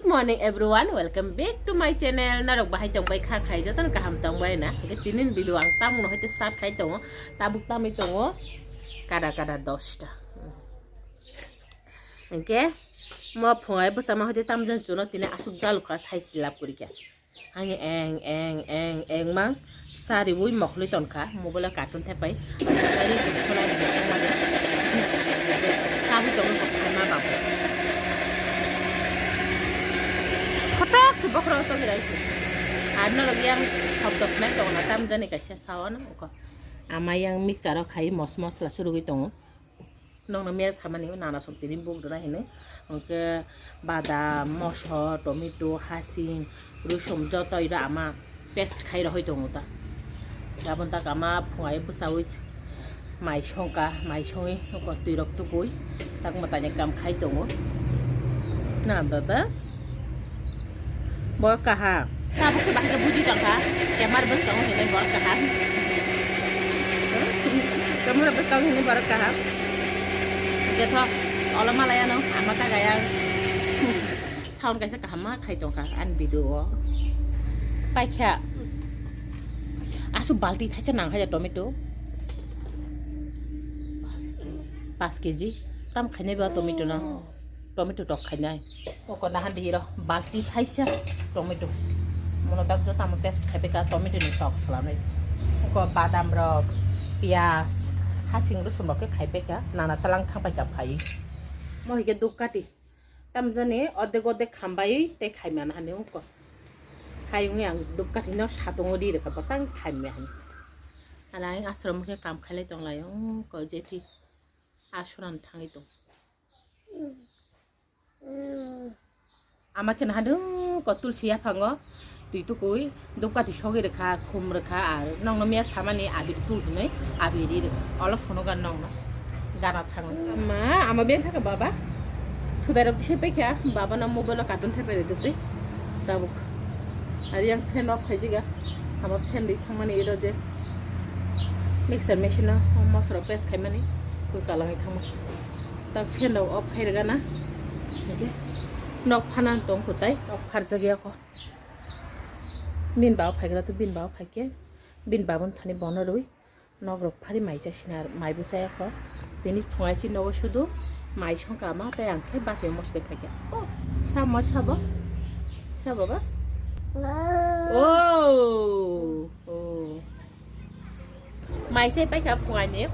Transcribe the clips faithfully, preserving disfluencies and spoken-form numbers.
Morning everyone, welcome back to my channel. Narok bahai tong bai kha khai joto no kaham tong bai na. Hingke tinin video ang tamung no hoite start khai tongo. Tabuk tamui tongo kada kada dosta. Hingke mo phungai bwsama hoite tamjani chuno tini asuk jalukha sai silap gurikha. Ang eng eng eng eng mang sari ui mokhli tonkha mobile o cartoon thepai. Sari ui khonai tabuk tabuk khana babu. Khotok khe bokhorok tongwi raisi. Ar norok yang hok dok nai tongna tamjani kaisa sawan ko. Ama yang mixture o khai mos mosla surugwi tongo. Nokno miya samani nana sok tini buk dona hini. Hwnkhe badam, mosor, tomato, hasing, rusum joto iro ama paste khai rohoi tongo ta. Gabon tak ama phungai bwsaui mai songka, mai songwi nokho twi rok tubui tak mwtaini kam khai tongo. Na baba. Borok kaham. Tabuk khe bahai khe buji tongkha. Camera bwskango hinwi borok kaham. Camera bwskango hinwi borok kaham. Hingke tho olo malai ano ama ta gaya. Sound kaisa kaham ma khai tongkha ani video o. Paikha. Asu balti thaisa nang kha tomato. Pas keji. Tam khainai ba tomato no. Tomato tok khainai. Oko nahan di hiro balti thaisa tomato. Mono tak jota mo paste khai beka tomato ni tok salanai. Oko badam rok, piyaj, hasing rusum rok khe khai beka nana talang thang paika phai. Mo hike duk kati. Tamjani odek odek khambai tei khaimana hani oko. Hai wngwi ang duk kati no satungo ri rwkha botang khaimya hani. Ana ang ashram khe kam khailai tonglaio oko jethi ashram thangwi tong. Ama khe naha dwng ko tulsi yaphango twi tukui duk kati sogwi rwkha, khum rwkha, ar nokno miya samani abir tu hinwi abir ri rwkha. Olo phunugo nokno gana thangwi. Ama, ama beng thaka baba. Thudai rok tise paikha, baba no mobile o cartoon thepai rwdi twi. Tabuk. Ari yang fan off khaijiga. Ama fan ri thangmani iro je mixer machine o mosra paste khaimani twi kalangwi thangma. Ta fan rok off khai rwgana. Hingke nok phanan tong kho tai, nok pharjak ya kho. Bini baba phaigra to bini baba phaikhe, bini baba thani bono rwi nok rok phari mai cha sina mai bo chaya kho. Tini phungai chi nogo sudu mai songka ma tei ang khe bati mosle phaikha. Oh, chamo chabo. Chabo ba? Oh. Oh. Mai chai paikha phungaini.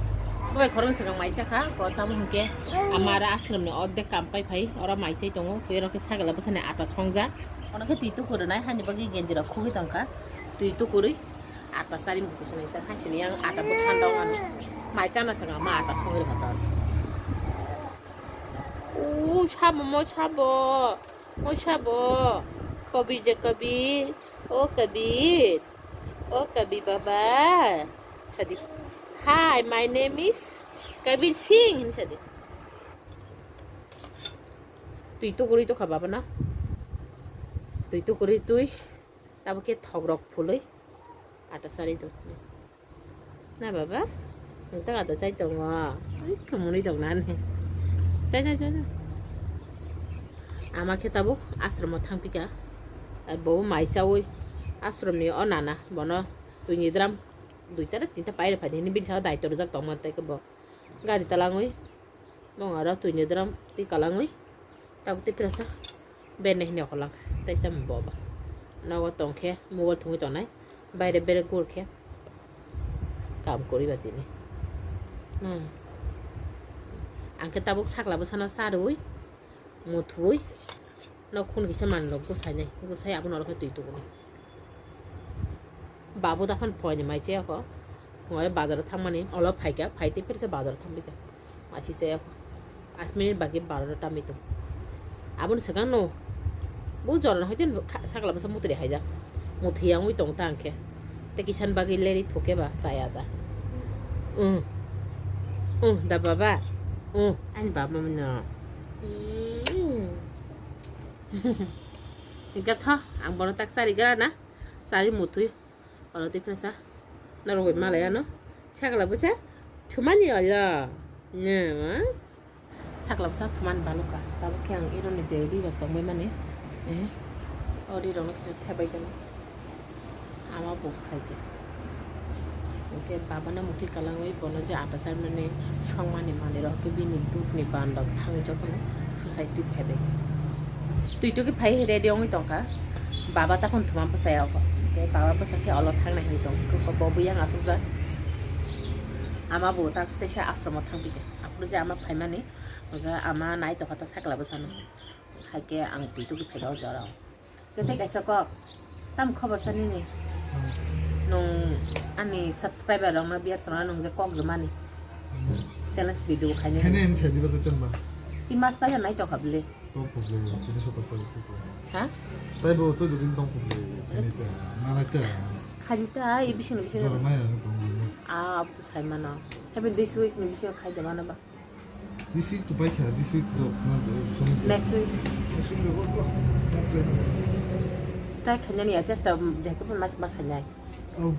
Boy khorang swkang mai chakha, ko tamo hwnkhe amara ashramni ordek kam pai phai, oro mai chai tongo, tei oro khe sagala bwsani ata songjak. Ono khe twi tukurunai, hani bagwi genji rok khugwi tongkha. Twi tukurwi ata chari mukusini ta, haisini yang ata bo thanda wngmani. Mai chana swkang ma ata songwi rwkha ta. O sabo mo sabo. O sabo. Kabir je kabir. O kabir. O kabir baba. Sadi. Hi, my name is Kabir Singh. Sadi. Twi tukurwi tokha baba na. Twi tukurwi twi. Tabuk khe thok rok phulwi. Ata chari tong. Na baba, nwng ta kata chai tongo. Ui, kumunwi tong nani. Chai, chai, chai, chai. Ama khe tabuk ashram o thang pika. Ar bo mai chaui ashram ni o nana bono twi ni drum duita na tinta paire phai di hini bini saka daito rijak tongma tei khe bo gari talangwi. Mong aro twi ni drum twi kalangwi tabuk tei presa benne hini okolak tei tamo boba nogo tongkhe mobile thungwi tongnai baire bere gurkhe kam kwrwi ba tini. Hmm. Ang khe tabuk sakla bwsano charwi muthwi nok phun kisa manwi rok gusai nai gusai abono oro khe twi tubu. Babu daphano phoini mai chaya kho. Phungo bazar o thangmani olo phaikha, phai tei phirsa bazar o thangpikha. Masi chaya kho. Asmini bagi barota mitu. Aboni swkang no. Bu jorano hoite sakla bwsa mutri haijak. Muthwi wngwi tong ta hwnkhe. Tei kisan bagwi leri thuke ba chaya da. Uh. Uh, da baba. Uh, ani baba no. Hingke tho, ang bono tak chari gra na. Chari muthwi. Oro tei phirsa norok bai malai ano sakla bwsa thumani olo ne ma sakla bwsa thumani baluka tabuk khe ang ironi je ri rok tongbai mani Eh, o ri rok no kisa thebai khe ama bo khai khe. Hwnkhe baba no muti kwlangwi bono je ata charmani songmani manwi rok khe bini dukni ban rok thangwi jotono society phaibai. Twi to khe phai ready wngwi tongkha. Baba takhon thuma bwsai o. Hwnkhe baba bwsa khe olo thangnai hinwi tong. Bo buyang asukjak. Ama bo tak teisa ashromo thangphi khe. Aphuru je ama phaimani, hwnkhe ama nai tongkha ta sakla bwsano. Hai khe ang twi to khe phai o jora o. Kete kaisa kok, tam khobor sa nini? Nwng ani subscriber rokno, viewers rokno nwng je kok rwmani challenge video khainani. Khainai ani sai diba tei tenba? Ti mas paisa nai tokha bwle. Tong khublai, tini soto sai khublai. Ha? Tai bo to dudin tong khublai, khainai ta, nanai ta. Khaji ta, i bising ni bising. Jora maya ni tong khublai. Ah, abo to sai mano. Happy this week ni bising khai de mano ba. This week to paikha, this week to, no, to, sorry. Next week. Next week to go, go. Try khainani ya, just, um, jai kuphur mas ma khainai. Oh.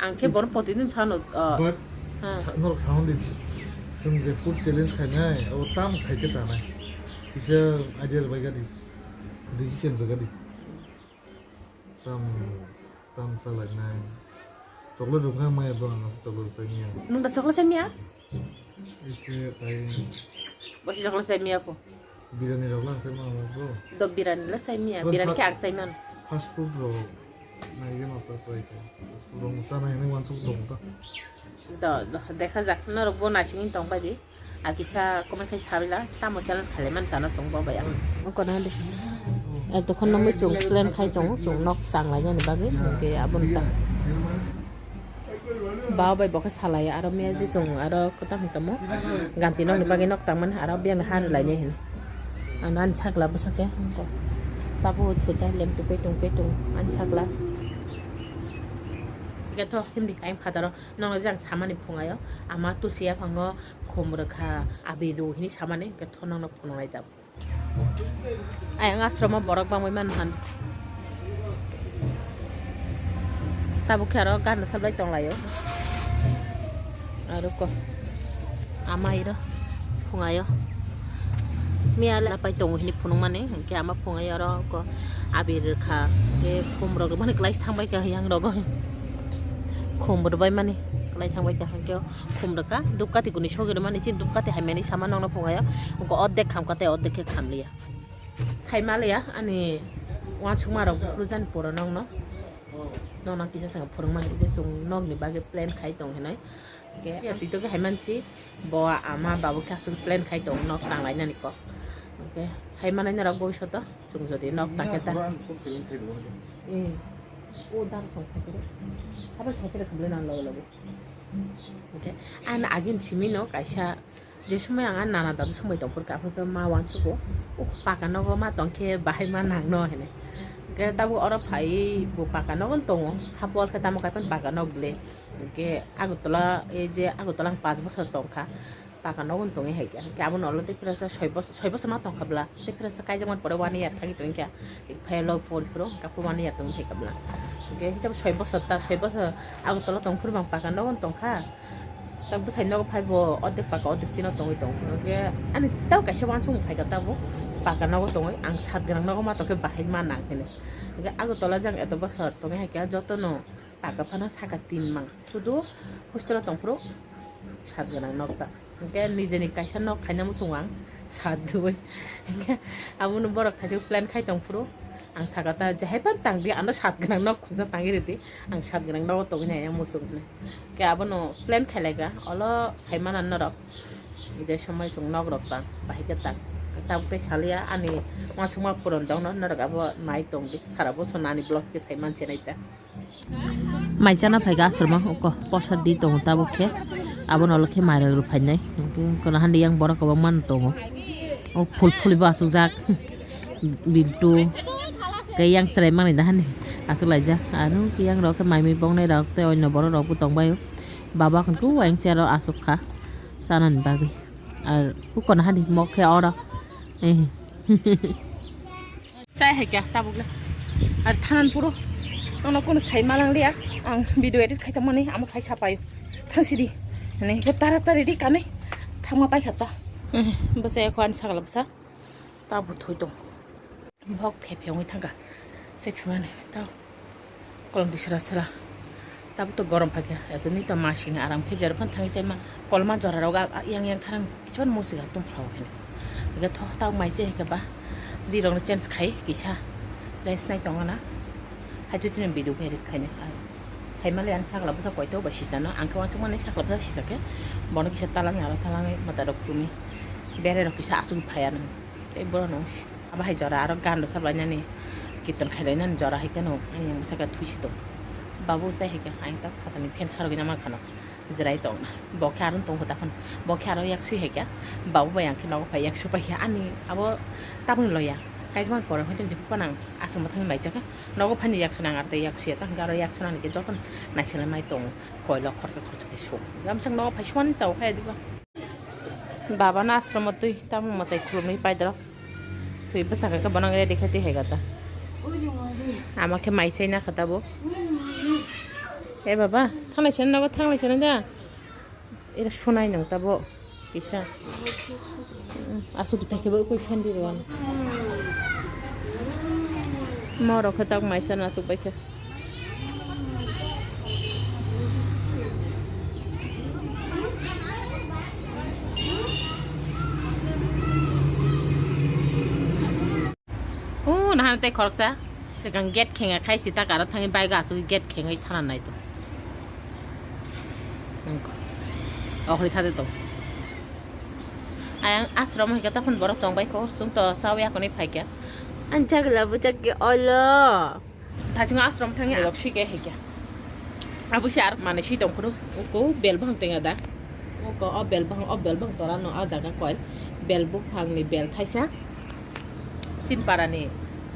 Ang khe bono protidin sano, uh, but ha. Sa-, norok sound di, sung je food challenge khainai, o tam khai khe chanai. Kisa idea bai gadi. Decision je gadi. Tam, tam chalainai. Chocolate rok kha maya dogan asa chocolate chai maya. Nung da chocolate chai maya? Ike tai. Bo si chocolate chai maya ko. Biryani rok lang chai maya bro. Do biryani la chai maya. Biryani khe ang chai man. Fast food rok nai gana ta try khe. Fast food rok chana hini wansuk dong ta. Do, do, dekha jak norok bo naisingni tong bai di. Ar kisa komai khai sabila, tamo challenge khalai man sana chwng bo bai ang. Ungkona de. Eto khon nangmai chwng plan khai tongo, chwng nok tang lai nani bagwi, hwnkhe aboni ta. Ba bai bo khe salai, aro miya je chwng aro kwtam hwnkhe mo. Ganti nokni bagwi nok tang mani, aro biyang har lai nai hin. Ang ani sakla bwsake, ungko. Tabu thuja lem tu petung petung, ani sakla. Ike tho, hindi kaim khataro. Nono je ang samani phungayo, ama tulsi yaphango khum rwkha, abi rw hini samani, hwnkhe tho nono phunuknai tabuk. Ayang ashromo borok bangwi mano han. Tabuk khe aro gana sablai tonglaio. Aro ko ama iro phungayo. Miya le pai tongo hini phunukmani, hwnkhe ama phungayo aro ko abi rwkha, hwnkhe khum rok rwmani kwlai thangbai kha yang rogo. Khum rwbai mani kwlai thangbai kha, hwnkhe khum rwkha, dupkati kuni sogwi rwmani, chini dupkati hamyani sama nokno phungayo, hwnkhe ordek khamkha tei ordek khe khamliya. Saimaliya ani uansukma rok buphuru jani pura nokno, nokno kisa swngo phwrwngmani, je chwng nokni bagwi plan khai tong hinwi. Hwnkhe ya twi tokhe haimansi bo ama babu khe aswk plan khai tong nok tanglainani kok. Hwnkhe haimanai norok bhobishoto chwng jodi nok tangkhe ta. Ani pura ang kok seleng khai rwo de. Eh. O dar song khai khe. Habar sasire khamle nang logo logo. Hwnkhe ang agin simi no kaisa je somoi ang ani nana dadu somoi tong phurkha, aphuru khe ma uansugo, "O paka nogo ma tong khe bahai ma nang no," hinwi. Hwnkhe tabuk oro phaiwi bo paka nogo tongo, hapu oro khe tamo kaiphano paka nok ble. Hwnkhe Agartala, ei je Agartala ang panch bochor tongkha, paka nogo tongwi hai khe. Hwnkhe abono ulo tei phirasa soi bochor, soi bochor ma tongkha bwla. Tei phirasa kaijakmani pore one year thangwi tongkha. Phai log four phuru, hwnkhe one year tongwi hai kha bwla. Hwnkhe hisab soi bochor ta, soi bochor Agartala tong phuru bang paka nogo tongkha. Ta bwsai nogo phai bo ordek paka ordek tino tongwi tongo. Hwnkhe ani tei kaisa uansukmung phai kha tabuk paka nogo tongwi. Ang sat gwnang nogo ma tongkhe bahai ma nang hinwi. Hwnkhe Agartala jang eto bochor tongwi hai khe jotono taka phano saka tin mang. Sudu hostel o tong phuru sat gwnang nok ta. Hwnkhe nijeni kaisa nok khaina muchungo ang sat dui. Hwnkhe abono borok thaisuk plan khai tong phuru ang saka ta je hai phano tang di, ano sat gwnang nok khungsa tangwi rwdi, ang sat gwnang nogo tongwi nai ang muchung hinwi. Hwnkhe abono plan khai lai kha, olo sai mana norok je somoi chwng nok rok tang bahai khe tang. Tabuk tei salia ani uansukma puron dongno norok abo nai tong di, sara bochor nani vlog khe sai man se nai ta. Mai chana phai ga aswrwma, oko posa di tongo tabuk khe. Abono ulo khe mairok rw phainai. Hwnkhe kono handi yang borok kwbangma no tongo. O phul phul bo achukjak. Bintu. Khe yang chwrai manwi da hani. Achuk laijak. Aro khe yang rok khe mai mui bongnai rok tei onno borok rok bo tongbai o. Baba hwnkhe o yang chair o achuk kha. Chanani bagwi. Ar ukono hani mok khe oro. Eh. Chai hai kya tabuk le. Ar thanan puro. Nono kono sai malang liya. Ang video edit khai tongmani amo khai sapai. Thang sidi. Ani ke tara tari di kane. Thangma pai khata. Basa ekho ani sagala basa. Tabu thoi tong. Bok phe phe wngwi thangkha. Chai phimani tao kolom tisra sra. Tabuk to gorom phaikha. Eto ni to masing aram khe jerban thangwi chaima kolma jora roga yang yang tharang kichban musiga tum phlao khene. Ega tho tao mai che heka ba. Ri rong change khai kisa. Lens nai tongo na. Hai tu tin video edit khaine. Saimali ang sakla bwsa koito ba sisano. Ang khe wansuk mani sakla bwsa sisa khe. Bono kisa talang aro talang mata rok tumi. Bere rok kisa asuk phaya nang. Tei borok no abo hai jora aro gan rwchap lainani, kirtan khai lainani jora hai kheno ayang bwsakhe thuisi tong. Babu sai hai khe ayang tak phatani phen sarogwi naman khano jirai tong. Bo khe aro tong kho daphano. Bo khe aro yak sui hai khe. Babu bai ang khe nogo phai yak su pai khe ani abo tabukni loya. Kaisa man pore hoi tong jepuk panang aswk mwthangni lai chakhe. Nogo phaini yak sunang aro tei yak suya tang aro yak sunani khe jotono naisilai mai tongo. Koilo khorsa khorsa khe su. Gamsang nogo phai suani chao khai diba. Baba no ashram o twi tamo mwtai khulumwi paidoro. Twi bwsakhe khe bono ready khai twi hai gata. Ama khe mai chai nakha tabo. E baba, thanglai sene nogo thanglai sene da. Era sunai nang tabo. Kisa. Asuk thai khe bo koi phendi rwan. Morok khe tak mai sana asuk bai khe. O nahan tei khoroksa. Sekang gate khenga khai si tak aro thangwi bike asugwi gate khengwi thana nai to. Okhri thade to. Ayang ashram hika taphun borok tong bai kho. Sung to sawi akonwi phaikha. Ang chakla bwchak ke olo. Thaching ashram thangya rok sui khe hikya. Abo se ar manui sui tong phuru. Uko bel bang tenga da. Uko o bel bang, o bel bang tora no o jaga koil. Bel buphang ni bel thaisa. Chin para ni.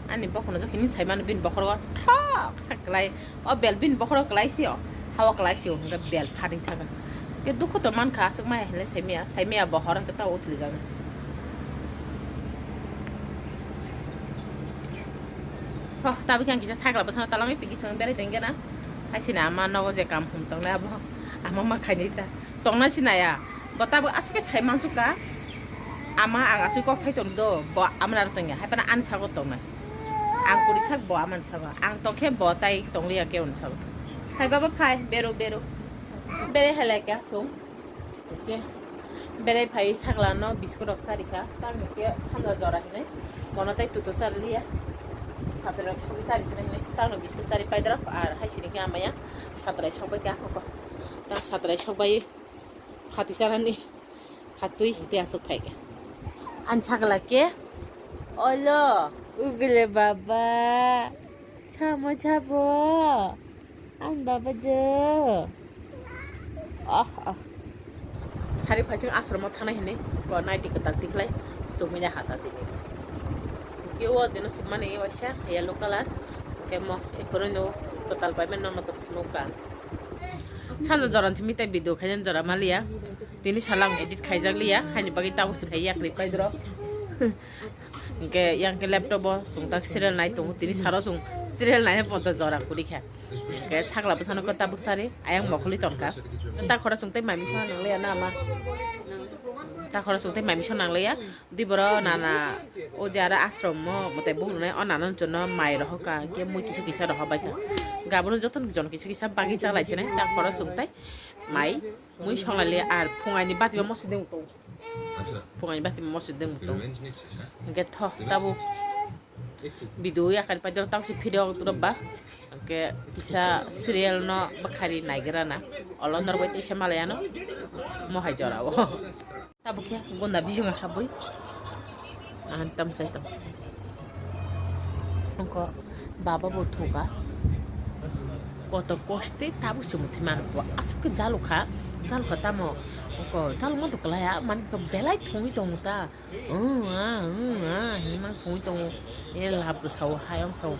Ani bokhorno jokhini sai mano bini bokhorgo thok sa klai. O bel bini bokhorgo klai si o. Hawa klai si o. Hingke bel phari thaga. Ke dukhu to mankha aswk maya hinle saimaya. Saimaya bohor hingke ta utli jaga. Ho, tabuk ang kisa sakla bwsano talangwi pigi song berai tongkhe na. Hai sini ama nogo je kam hum tongnai abo. Ama ma khainai ta. Tongna sinaya. Bo tabuk aswk khe sai mansukha. Ama ang aswk kok sai tong do. Bo ama naro tongya. Hai phano ani sago tongnai. Ang kuri sak bo amani sago. Ang tongkhe bo tai tongliya khe oni sago. Hai baba phai beru beru. Bere hai lai kya sung. Oke. Berai phai sakla no biskut rok chari kha. Tamo khe sanja jora hinai. Mono tai tutu chari liya. Satere rok sugwi chari sini hinai. Tamo biskut chari pai drop ar hai sini khe amaya. Satere sok bai kha koko. Tamo satere sok bai phati charani. Phatwi hiti aswk phai kha. Ani sakla khe. Olo. Ugule baba. Samo sabo. Ang baba do. Oh, oh. Sari phaiching ashram o thangnai hinwi ko naiti kwtal tikhlai sumina hata tini. Kio dino sumani waisa yellow color. Kemo ekono no kwtal pai men no to nuka. Sanja joran simi tai video khaina jora maliya. Tini salang edit khaijak liya. Hani bagwi tabuk se khai yakri pai dro. Hingke yang ke laptop o chwng tak serial nai tongo, tini saro chwng serial nai poto jora kuri kha. Hingke sakla bwsano kota bwsari ayang mokoli tongkha. Ta khoro chwng tei mami sana nang liya na ma. Ta khoro chwng tei mami sana nang liya. Di boro nana o je aro ashram o mwtai bung rwnai o nana jono mai rohor ka hingke mui kisa kisa rohor bai kha. Gabono jotono jon kisa kisa bagwi chalai sinai ta khoro chwng tei mai mui songlai liya ar phungai ni bati ba mosi deng tong. Phungai bati mosi deng tong. Hingke tho tabuk video yakar pai doro tabuk se video turo ba. Hingke kisa serial no bakhari naigra na. Olo norbai teisa malaya no. Mohai jora o. Tabuk khe gonda bising habwi. Ang tam sai tam. Ongko baba bo thuka. Koto koste tabuk se muthi mano. Asuk ke jalukha. Jalukha tamo. Ongko jaluk man to kelaya. Man ko belai thungwi tongo ta. Ung, ah, ung, ah, hinwi mang thungwi tongo. E lab rw sao, hayong sao.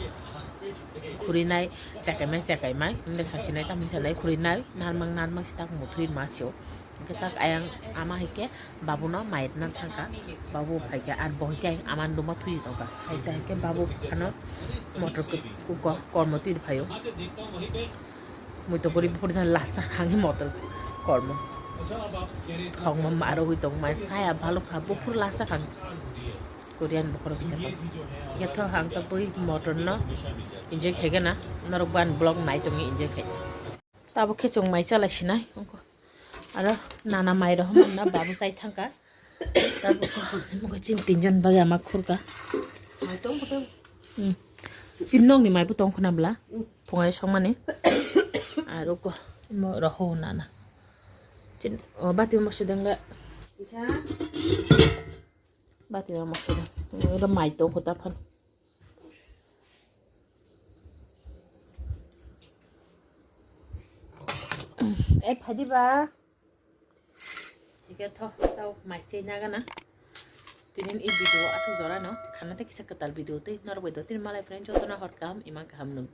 Khuri nai, chakaimai, chakaimai. Hingke sasinai, tamni salai khuri nai. Narmang, narmang, sitak muthwi ma sio. Hingke tak ayang ama hingke babuno mai rwna thangkha. Babu phaikha, ar bo hingke ama numa thwi tongkha. Hai ta hingke babu ano motor ko-, ko-, kormo twi rwphaio. Mui to gori buphuru jan lasa khangi motor kormo. Thongma maro hui tongma saya bhalok kha buphuru lasa khangi. Korean bokhorok kisa kok. Yatho hang to bui motor no enjoy khaigana. Norok ban vlog nai tongi enjoy khai. Tabo khechong mai chalai sinai. Aro nana mai rohom na babu chai thangka. Tabo ko chini tinjon bagi ama khurka. Mai tong ko. Hmm. Chin nong ni mai bu tong khuna bla. Phungai songmani. Aro ko mo roho nana. Chin o bati mo sidang ga. Bati ma masuk. Oro mai tong kota phan. Eh, phadi ba. Ike tho, tau mai chai na gana. Tinin i video asuk jora no. Khana te kisa katal video te. Norok bai do tin malai friend joto na hor kam, imang kaham nung.